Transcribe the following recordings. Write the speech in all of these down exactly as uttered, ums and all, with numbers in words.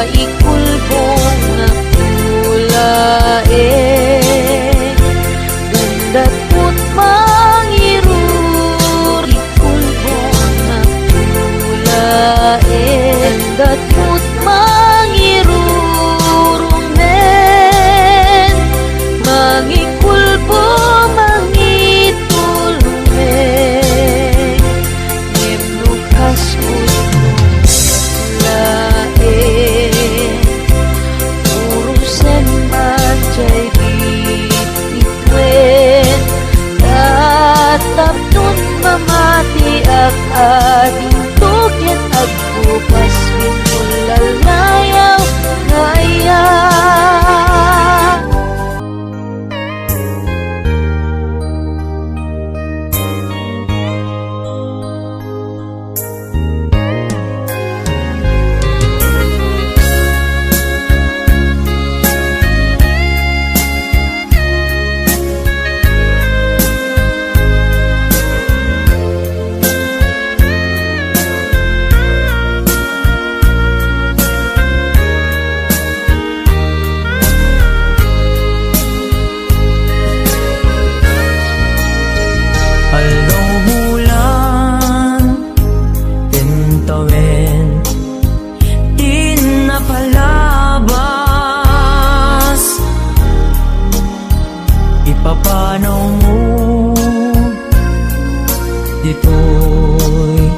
Ikulbong na tulaeng, gandat put mangirur. Ikulbong na tulaeng, gandat put mangirur. Umen, mangikulbong, mangitulumen. Ngem no kas pudno laeng, urosen man jay bitbituen, ta tapnon mamatiak a dinto ket agbukas, binulal nga ayaw nga ayat. Aldaw, bulan ken tawen ti napalabas, ipapanawmo ditoy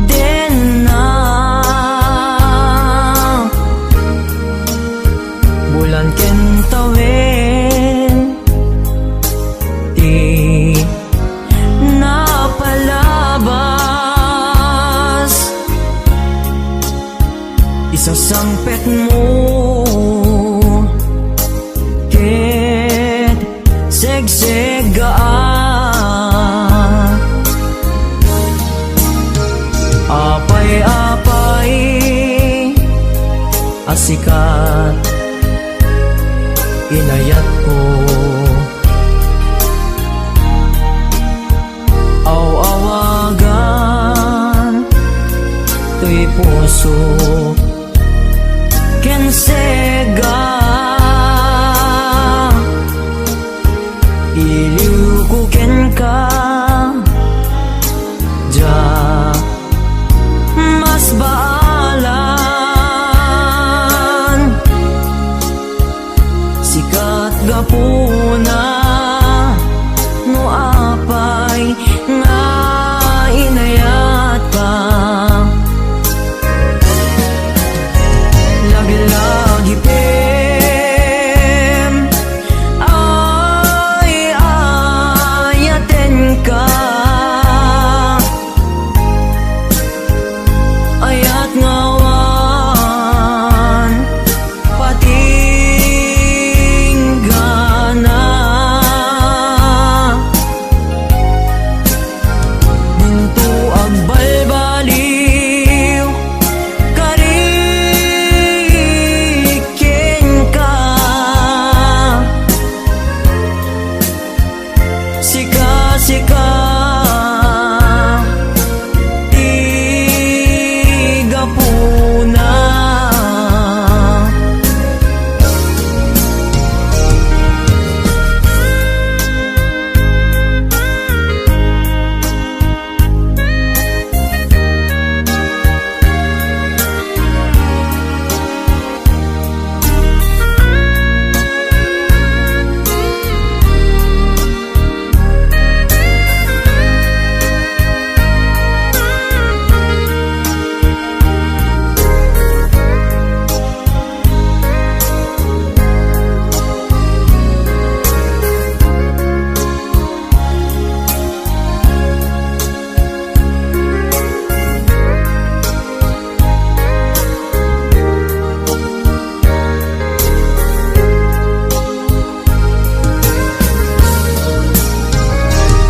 denna. Bulan ken tawen ti napalabas, isasangpetmo ket segsegaak. Apay, apay a sikat, inayatko. Aw-awagan toy pusok ken sega. Iliwko kenka, diak masbaalan. Sikat gapuna no apay nga inayatka. Laglagipem ay ayatenka. Ayat nga awan patinggana. Dinto agbalbaliw kari kenka. Sika, sika ti gapuna.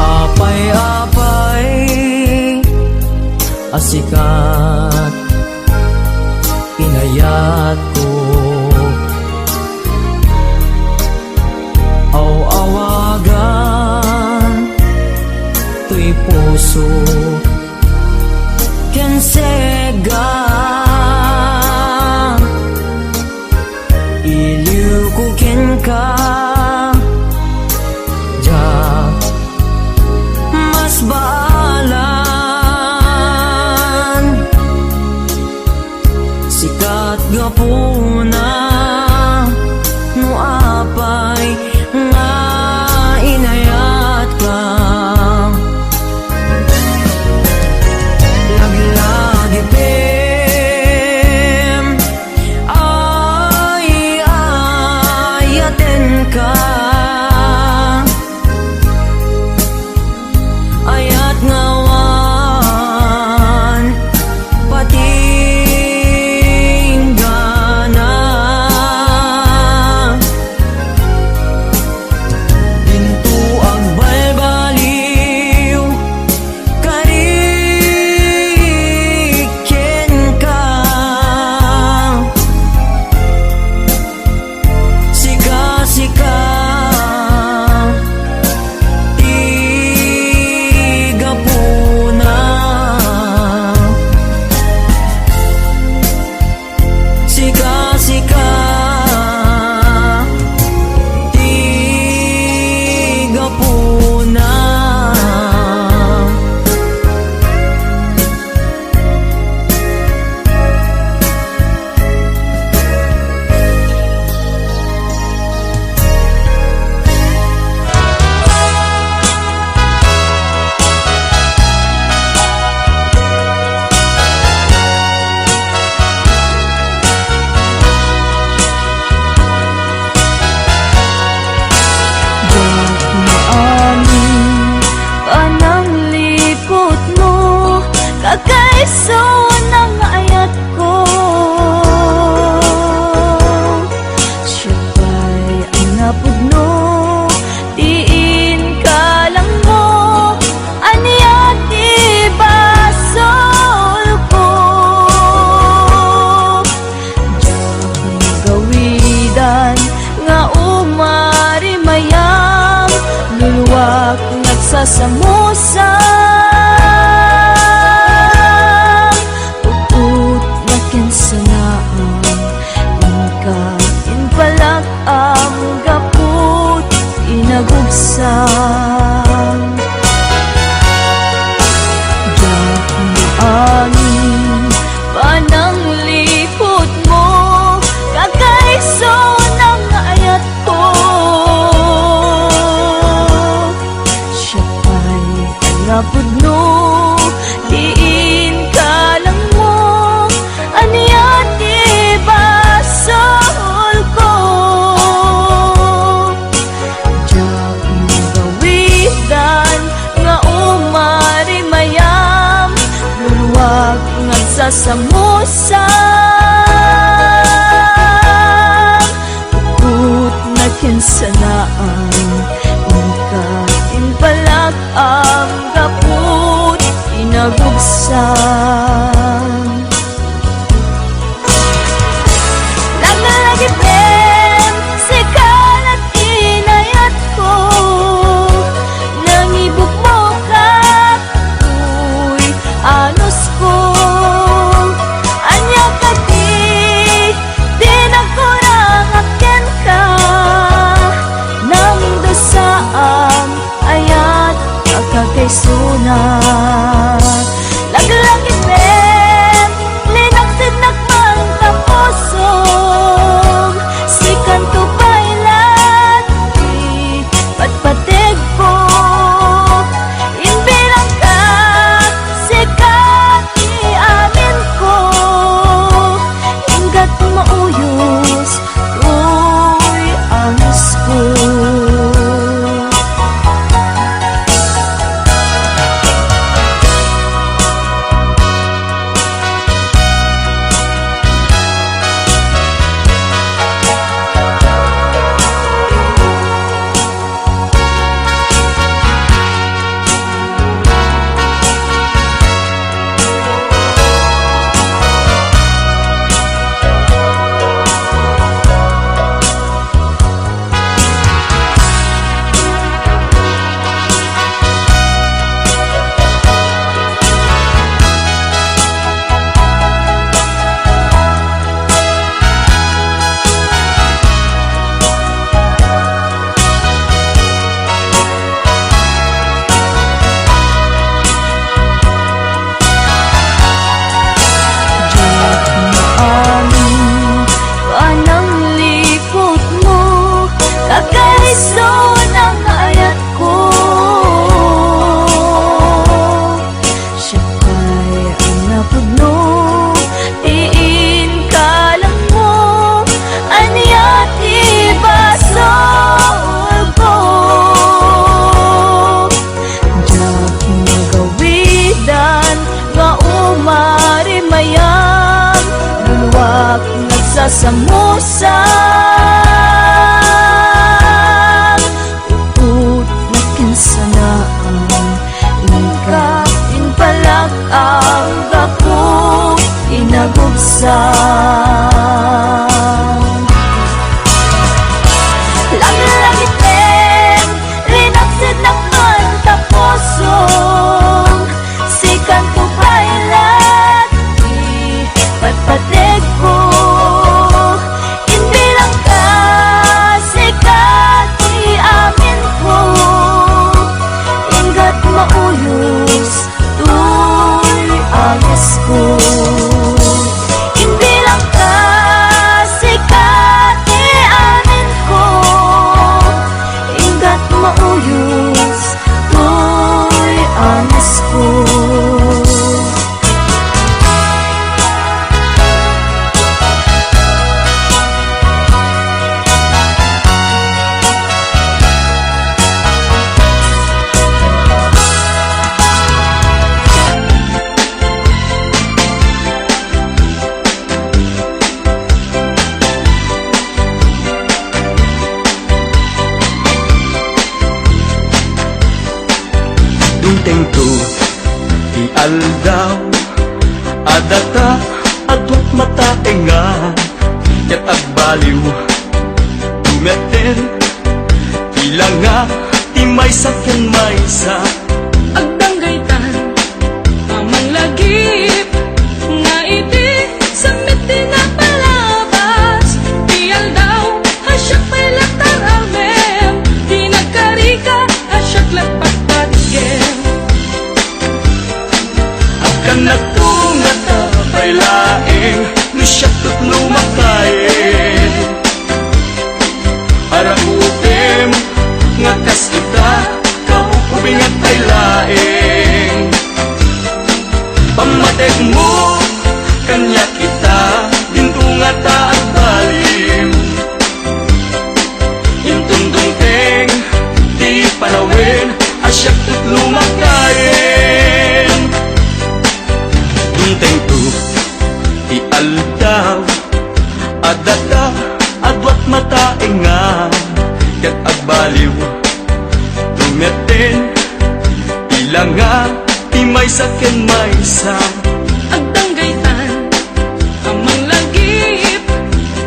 Apay, apay a sikat inayatko. Aw-awagan toy puso ken sega. ka, diak masbaalan. Sika ti gapuna no apay nga inayatka. Laglagipem, ay, ayatenka. Ayat nga awan patinggana. Dinto agbalbaliw, karik kenka. Sika, sika ti gapuna. Sika, sika ti gapuna. Diak maamin panangliputmo, kakaisunang ayatko. Siak pay a napudno ti inkalangmo, ania ti basolko? Diak magawidan nga umarimayam, luluak nga agsasamusam. Pupot nga ken sanaam, inka impalak am gapu ti inagubsam. Diak maamin panangliputmo, kakaisunang ayatko. Siak pay a napudno ti inkalangmo, ania ti basolko? Diak magawidan nga umarimayam, luluak nga agsasamusam. Pupot nga ken sanaam, inka impalak am gapu ti inagubsam. Laglagipem, sika la ti inayatko, nangibukmo kat toy anusko. Ania kadi ti nagkurangak kenka? Namdusaam, ayat a kakaisuna. Laglagipem, linaksidnak man ta pusom, sikanto pay la ti patpategko. Imbilangka, sika ti aminko, inggat mauyos toy anusko. Upod nakinsanaam, inka impalak-am gapu inagubsam. Langit-langiten, rinapsitnak man ta pusom, sikanto pay la ti patpategko. Imbilangka, sika ti aminko, inggat mauyos toy angesko. Imbilangka, sika ti aminko, inggat mauyos toy angesko. Dumtengto ti aldaw, adda ta aduat mataengan, ket agbaliw, dumetten, ilanga ti maysa ken maysa. Agdanggaytan a manglagip nga idi sammit ti napalabas ti aldaw, a siak pay la tararmem ti nagkarika, a siak la patpatgem. Agkannak to nga ta pay laeng no siak ket lumakayen. Arakupem nga kas ita, kaukubingak pay laeng. Pammatekmo kaniak ita, dinto ngata agbaliw. Inton dumteng ti panawen a siak ket lumakayen. Dumtengto ti aldaw, adda ta aduat mataengan, ket agbaliw, dumetten, ilanga ti maysa ken maysa. Agdanggaytan a manglagip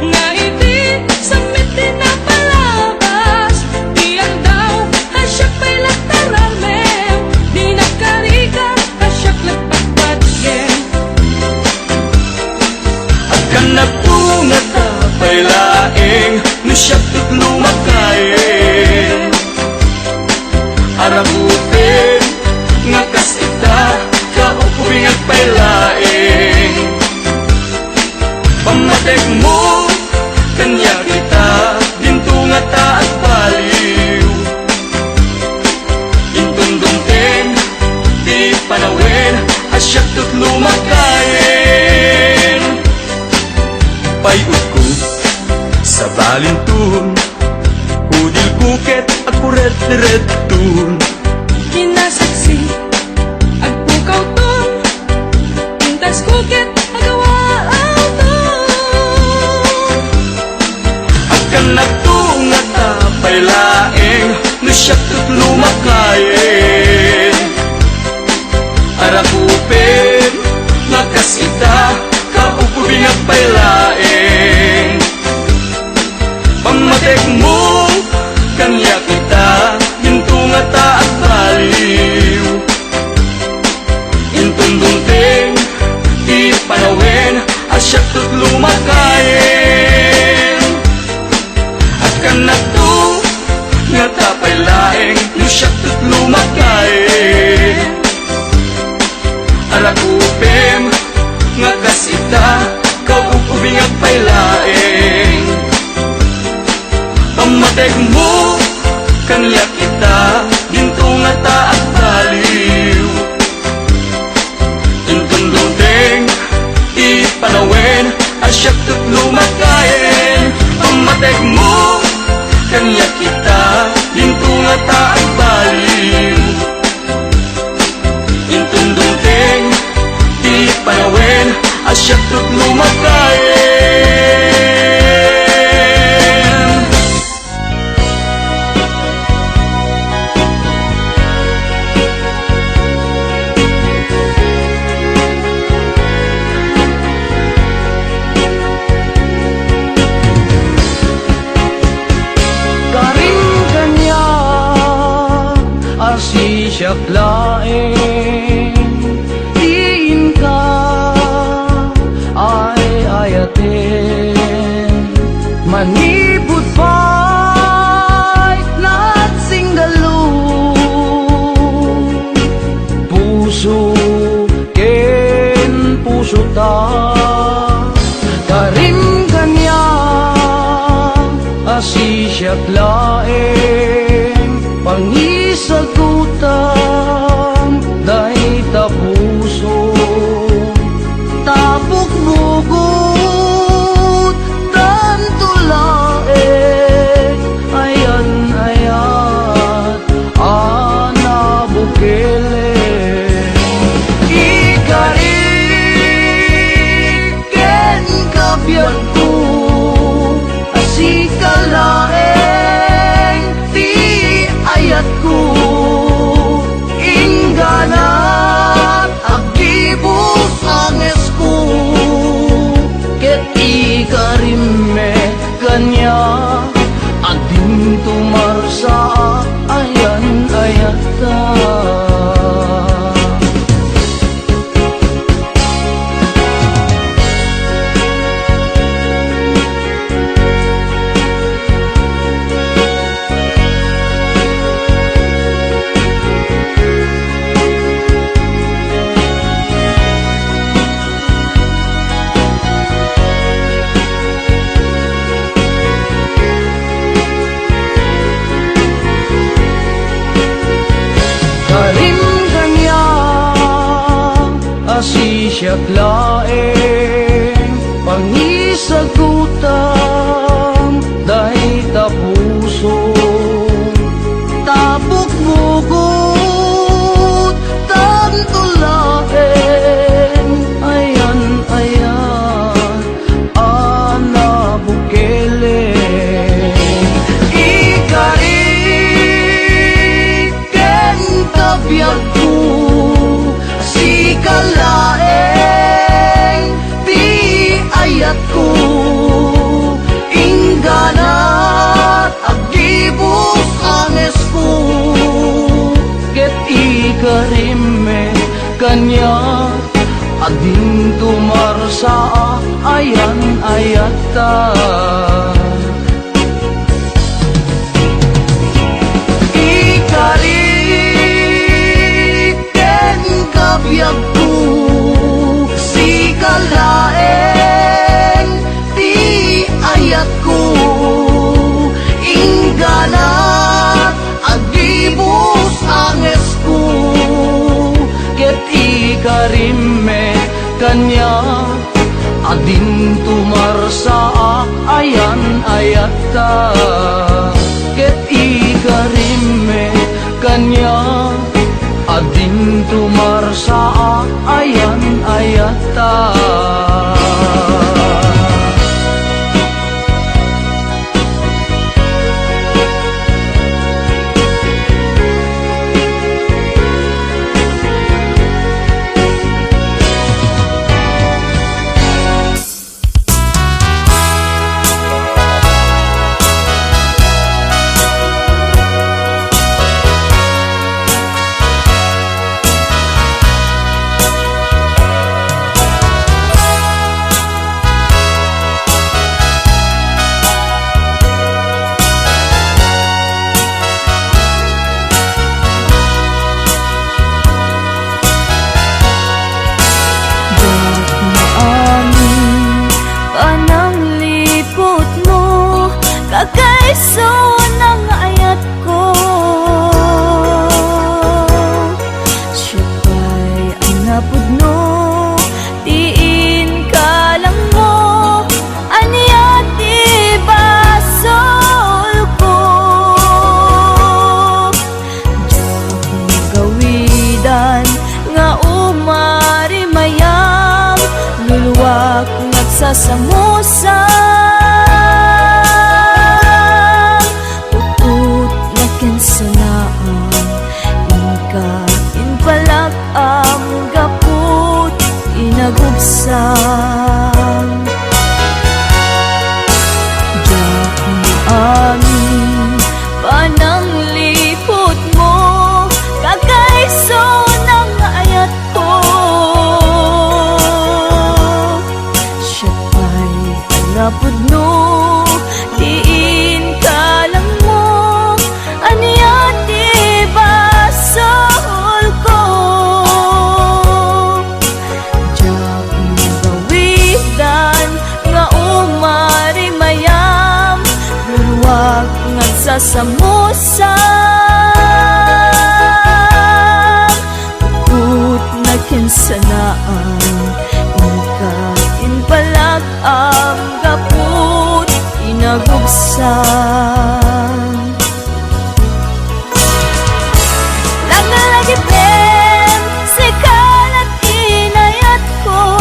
nga idi sammit ti napalabas ti aldaw, a siak pay la tararmem ti nagkarika, a siak la patpatgem. Agkannak to ngata pay laeng no siak ket lumakayen. Arakupem nga kas ita, kaukubingak pay laeng. Pammatekmo kaniak ita, dinto ngata agbaliw. Inton dumteng ti panawen a siak ket lumakayen. Pay-odko, sabalinton, udilko ket agkuretkuretton. Kinasaksi, agpukawton, intasko ket agawaawton. Agkannak to ngata pay laeng no siak ket lumakayen. Arakupem nga kas ita, kaukubingak pay laeng. Pammatekmo kaniak ita, dinto ngata agbaliw. Inton dumteng ti panawen a siak ket lumakayen. Agkannak to ngata pay laeng no siak ket lumakayen. Arakupem nga kas ita, kaukubingak pay laeng. Pammatekmo kaniak ita, dinto ngata agbaliw. Inton dumteng ti panawen a siak ket lumakayen. Pammatekmo kaniak ita, dinto ngata agbaliw. Inton dumteng ti panawen a siak ket lumakayen. Siak laeng ti inka ay-ayaten. Manipud pay nagsinggallo, puso ken pusota. Karim kaniak a sisiak laeng pangisagutam dayta puso. Tapok bugot tanto laeng ayan-ayat a nabukelen. Ikarik kenka biagko, a sika laeng ti ayatko. Ingganat aggibus angesko, ket ikarimmek kaniak a dinto marsaak ayan-ayatta. Karim kaniak a sisiak laeng pangisagutam dayta puso. Tapok bugot tanto laeng ayan-ayat a nabukelen. Ikarik kenka biagko, sika laeng ti ayatko. Ingganat aggibus angesko, ket ikarimmek kaniak a dinto marsaak ayan-ayatta. Ikarik kenka biagko, sika laeng ti ayatko. Ingganat aggibus angesko, ket ikarimmek kaniak a dinto marsaak ayan-ayatta. Ket ikarimmek kaniak a dinto marsaak ayan-ayatta. Diak maamin panangliputmo, kakaiso nga ayatko. Siak pay a napudno ti inkalangmo, ania ti basolko? Diak magawidan nga umarimayam, luluak nga agsasamusam. Utotna ken sanaam, inka impalak-am gapu ti nagubsam. Diak maamin panangliputmo, kakaiso nagsasamusang, puputna ken sanaam, inka impalak-am gapu ti nagubsang. Laglagipen, sika la ti inayatko,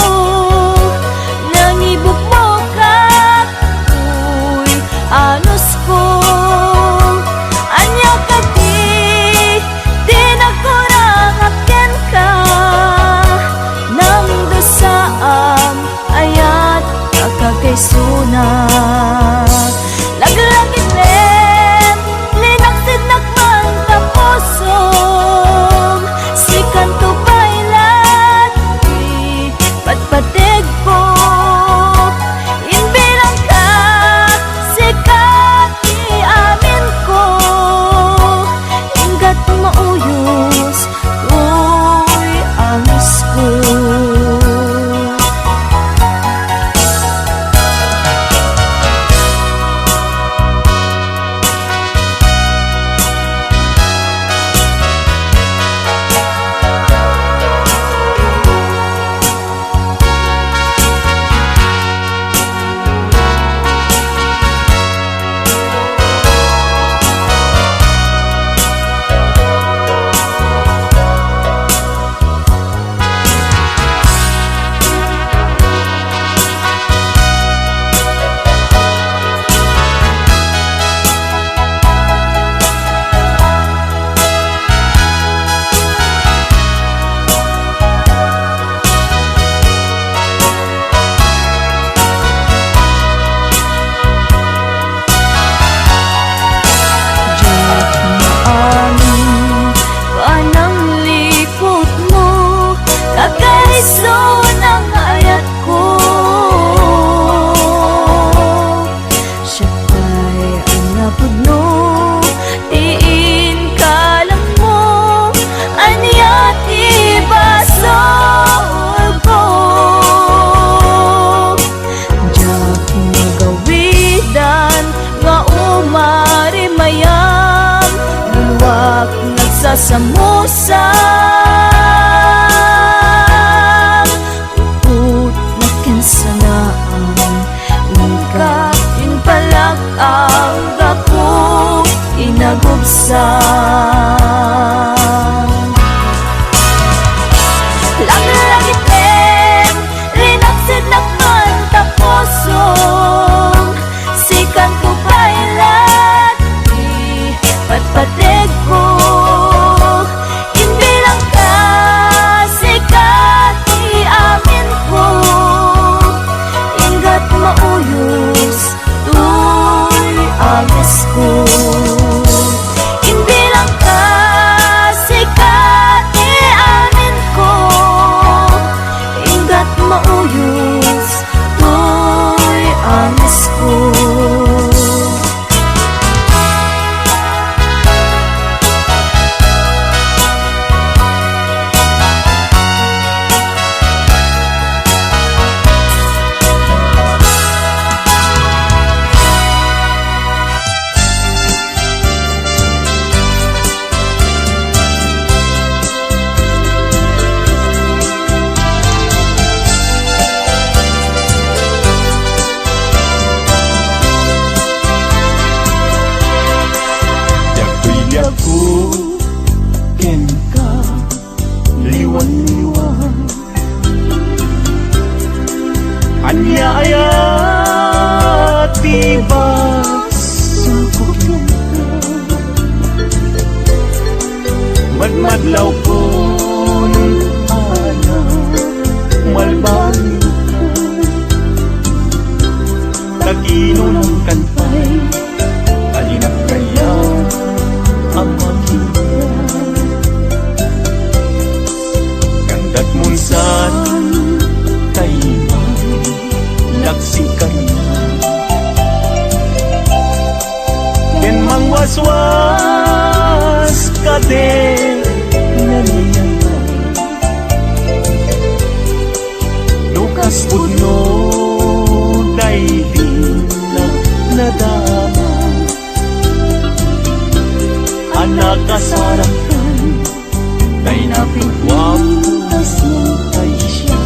nangibukbokak toy anusko. Ania kadi ti nagkurangak kenka, nangdusaam, ayat a kakaisunak. Laglagipen, linaksidnak man ta pusom, sikanto pay la ti patpategko. Imbilangka, sika ti aminko, inggat mauyos, uy, angesko. Diak maamin pananglikutmo, kakaisunak nga ayatko. Siak pay a napudno ti inkalammo, ania ti basolko? Diak magawidan nga umarimayam, luluak nagsasamusang, puputna ken sanaam, inka impalak-am gapu ti nagubsang. Laglagipen, linaksidnak man ta pusom, sikanto pay la ti patpategko. Imbilangka, sika ti aminko, inggat mauyos, uy, angesko. Imbilangka, sika ti aminko, inggat mauyos, uy, angesko. Dagtoy ti agko kenka, liwan-liwan. Ania aya ti basako kenka? Madmadlawkon a namalbaliwka. Kakinunongkan pay a dinak kayat a makita. Kandat mo saan tay laksi kaniak. Ken mangwaswas kadi nanianak. No kas pudno daydi nadama. Nakasarakan, tay napigwaptas mo tay siya.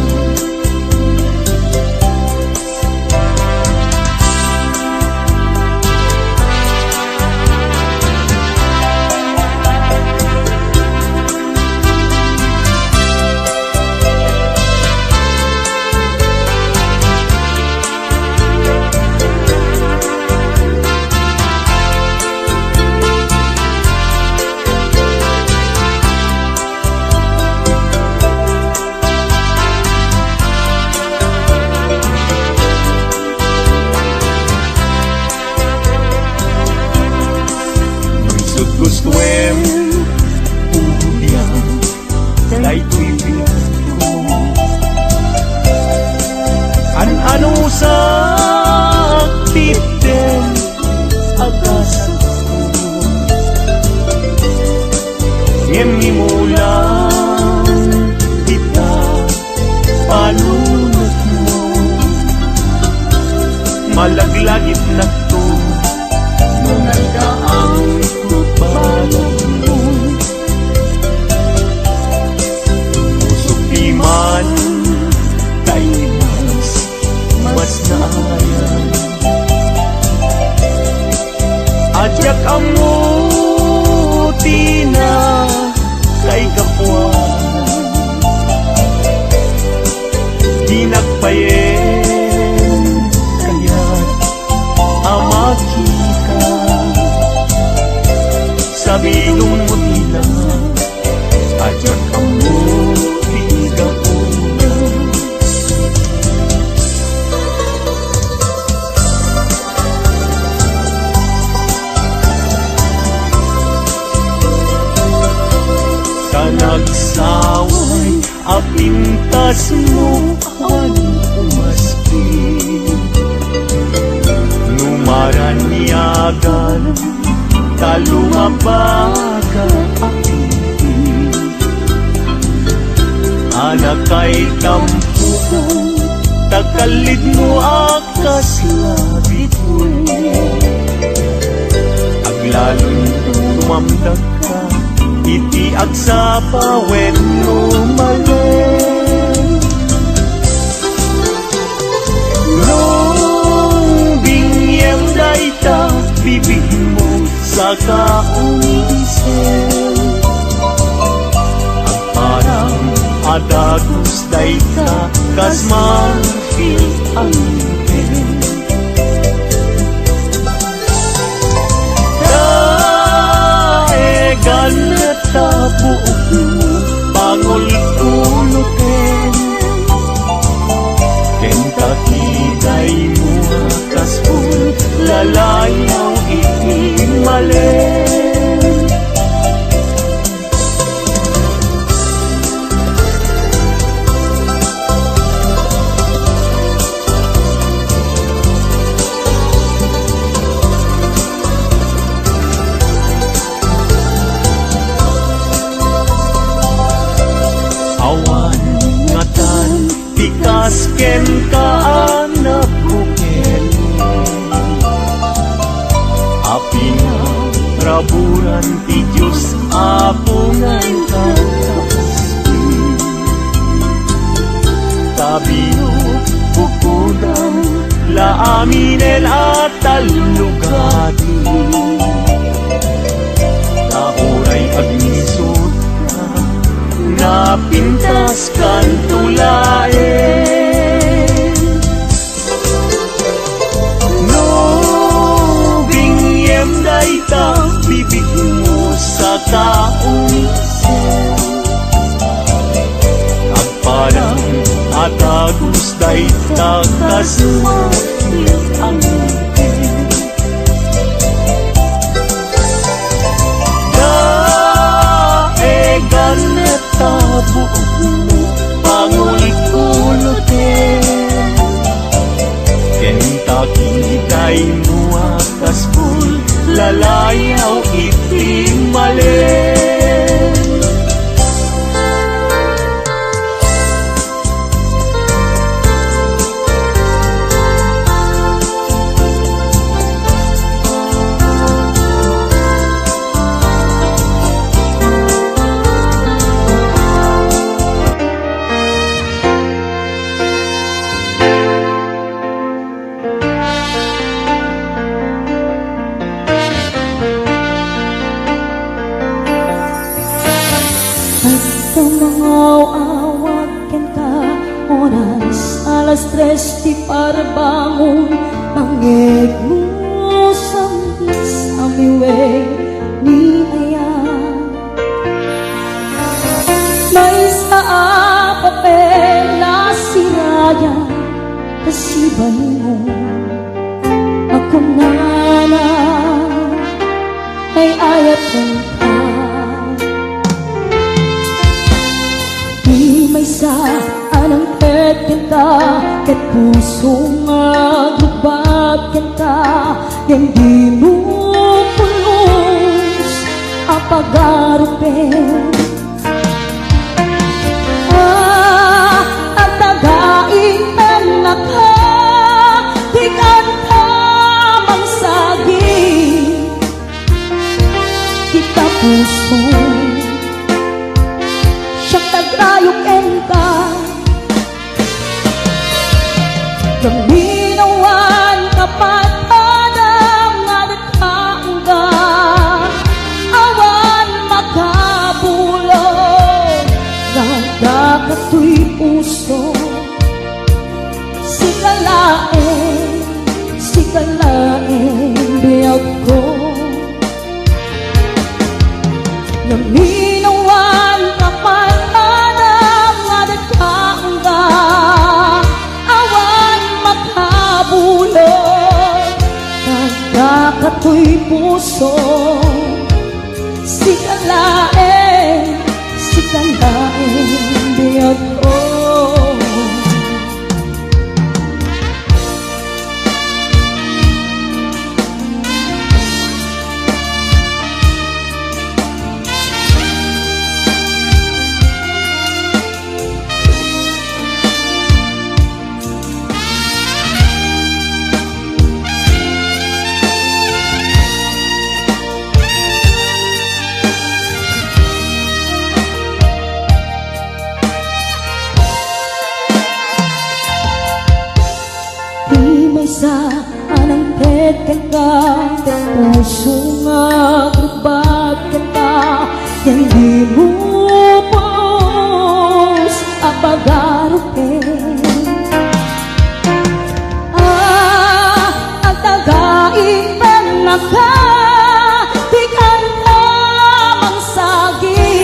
Isut' gustoem, udiam, daytoy biagko. An-anusak ti itdem a gasatko. Ngem imulang dita panunotmo. Malaglagipnakto no nagdaangko balagmo. Pusok diman, tay mas, mas naayan. A diak ammo ti nakaiggapuan. Dinak payen kayat a makita. Sabidongmo ti lama, a diak ammo ti gapuna. Ta nagsaway a pintasmo awan umaski. No maraniagan ta lumabaga a pipi. A nakaitampo ta kallidmo a kasla bituy. Aglalon tumamdakka iti agsapa wenno malen. No binngem dayta bibigmo, saka umisem. Agparang a dagus dayta kas marfil a ngipin. Daegan ta buokmo, pangulkuloten. Ken ta kidaymo a kas pullalalayaw iti malen. Awan ngatan ti kas kenka a nabukelen. A pinaraburan ti Dios a pungan ka. Ta binukbukodam la aminen a tallogadi. Ta uray agngisutka, napintaskanto laeng. No binngem dayta bibigmo, saka umisem. Agparang a dagus dayta kas marfil a ngipin. Daegan ta buokmo, pangulkuloten. Ken ta kidaymo a kas pullalalayaw iti malen. Alas tres ti parbangon, mangegmo sami-samiwen ni aya. Maysa a papel a siraya, ta sibaymo a kunana, ay-ayatenka. Ti maysa a nangted kenta, ket puso nga agrubbat kenta, ngem dimo pulos a pagarupen. Ah, agtaga intennaka, ti kanta mangsagi. Ti tapuso, siak tagrayo kenka. Naminawan ka pay, padam nga dakangga, awan makabulo, nagdakatoy puso. Sika laeng, sika laeng biagko. Naminawan ka pay, padam nga dakangga, awan makabulo, nagdakatoy puso. Sika laeng, sika laeng biagko. Ti maysa a nangted kenka, ti puso nga agrubbat kenka, ngem dimo pulos a pagarupen. Ah, agtaga intennaka, ti kanta mangsagi.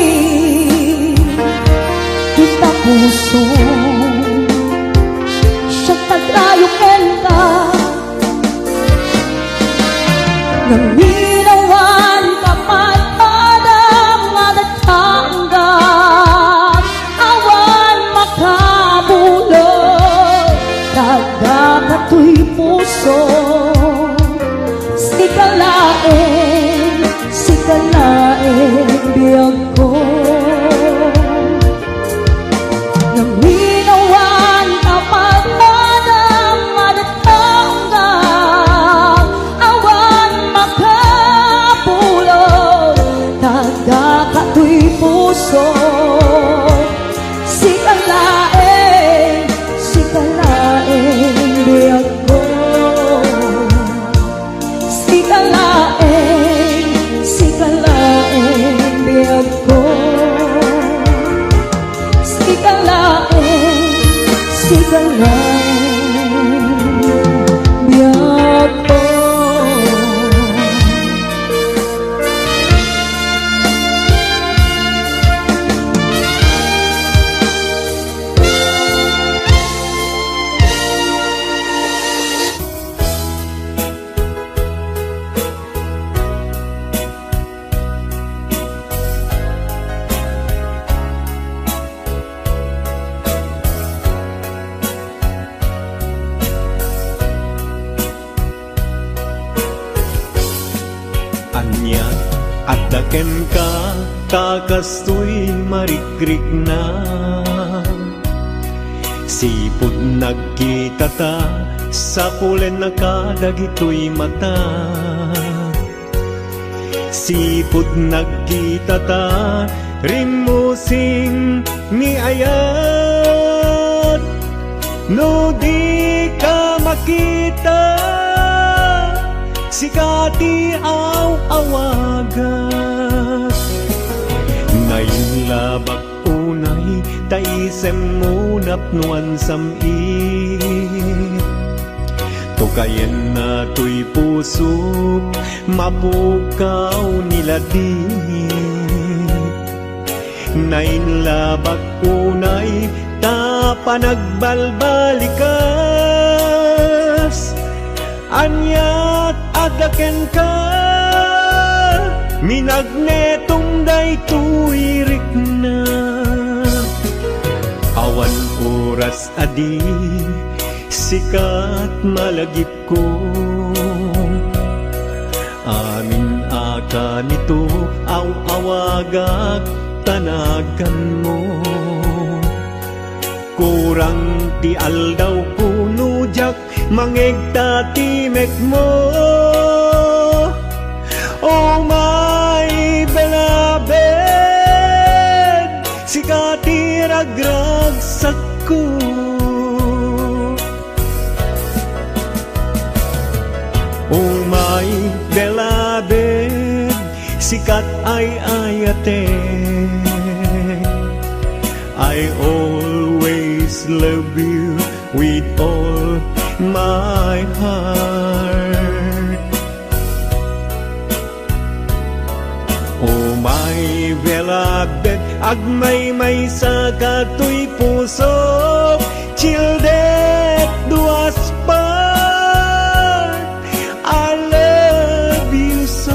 Ti tapuso, siak tagrayo kenka. Naminawan ka pay, padam nga dakangga, awan makabulo, nagdakatoy puso. Sika laeng, sika laeng biagko. Naminawan ka pay, padam nga dakangga, awan makabulo, nagdakatoy puso. Sika laeng, sika laeng biagko. Sika laeng, sika laeng biagko. Sika laeng, sika laeng biagko. Ania adda kenka ta kastoy marigrikna? Sipud nagkitata, sapulennaka dagitoy mata. Sipud nagkitata, rimmusing ni ayat. No dika makita, sika ti aw-awagak. Nainlabak unay Isemmo napnoan sam-it. Tukayenna toy pusok, mapukaw ni ladit. Nainlabak unay ta panagbalbalikas. Aniat adda kenka, minagnetom daytoy rikna. Awan oras a di sikat malagipko. Amin a kanito, aw-awagak ta naganmo. Kurang ti aldawko no diak mangegta ti mekmo. Oh my beloved, sika ti ragragsakko. Oh my beloved, sikat ay-ayatek. I always love you with all my heart. Oh my beloved, agmaymaysa ka toy pusok, till death do us part. I love you so.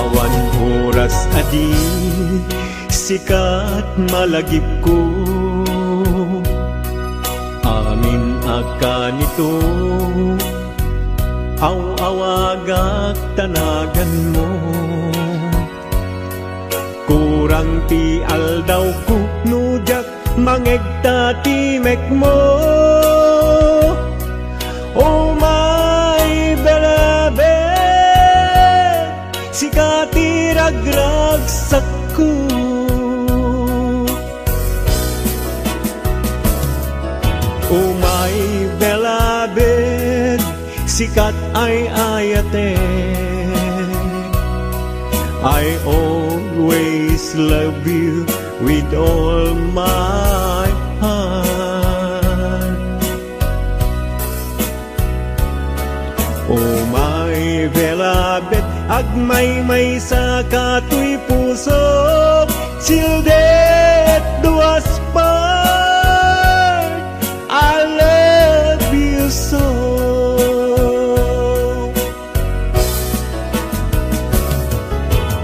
Awan oras a di sikat malagipko. Amin a kanito, aw-awagak ta naganmo. Kurang ti aldawko no diak mangegta ti mekmo. Oh my beloved, sika ti ragragsakko. Oh my beloved, sikat ay ayatek. I always love you with all my heart. Oh my beloved, agmaymaysa ka toy pusok, till death do us part. I love you so.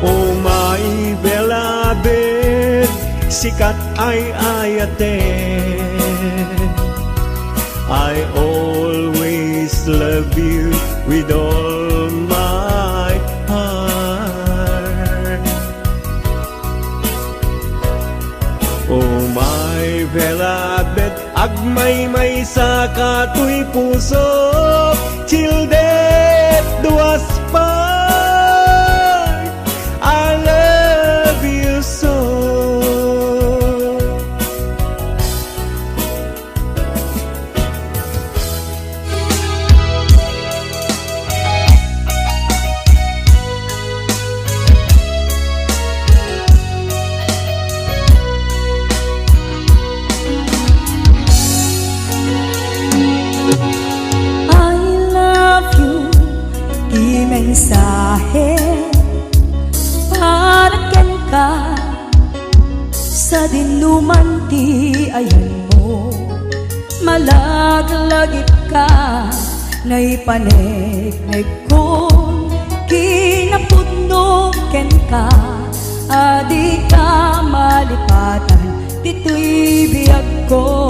Oh my beloved, sikat ay ayatek. I always love you with all my heart. Oh my beloved, agmaymaysa ka toy pusok, till death do us part. I love you so. I love you, ti mensahe para kenka. Sadinoman ti ayanmo, malaglagipka, naipanegnegkon kinapudno kenka, a dika malipatan ditoy biagko.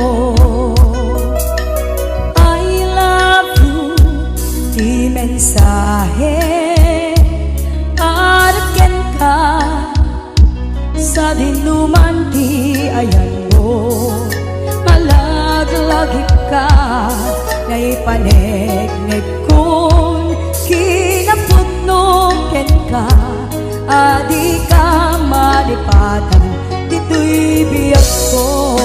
I love you, ti mensahe Dinuman ti ayanmo, malaglagipka, naipanegnegkon kinapudno kenka, a dika malipatan ditoy biagko.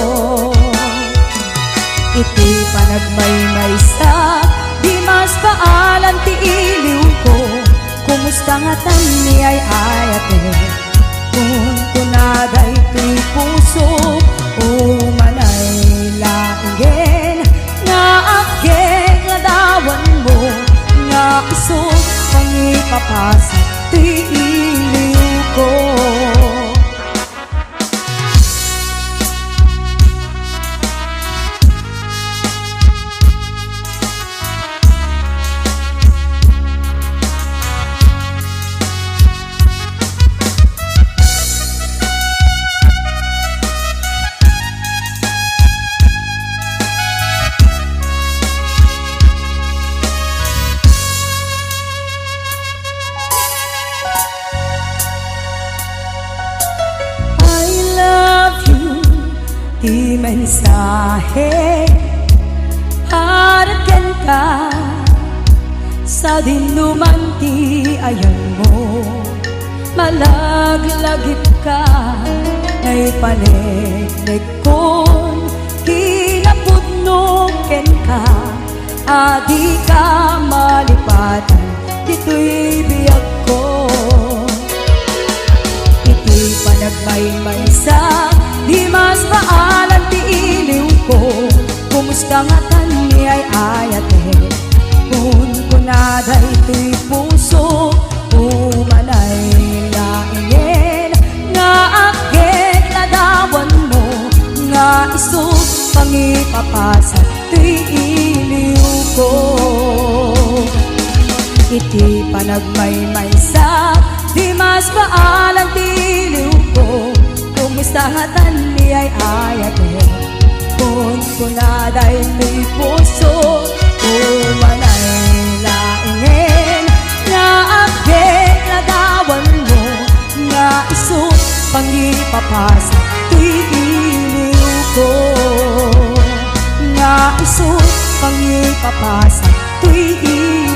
Iti panagmaymaysa, di mas paalan ti iliwko. Kumusta ngatan ni ay-ayatek? Kunkunada ditoy puso, umanay laengen nga aggekladawanmo, nga isu pangipapasak ti iliwko. I love you, ti mensahe para kenka, sa dinuman ti ayanmo, malaglagipka, naipanegnegkon kinapudno kenka, a dika malipatan ditoy biagko. Iti panagmaymaysa, di mas paalan ti iliwko. Kumusta ngatan ni ay-ayatek? Kunkunada ditoy puso, umanay laengen nga aggekladawanmo, nga isu pangipapasak ti iliwko. Iti panagmaymaysa, di mas paalan ti iliwko. Kumusta ngatan ni ay-ayatek? Kunkunada ditoy puso, umanay laengen nga aggekladawanmo, nga isu pangipapasak ti iliwko, nga isu pangipapasak ti iliwko.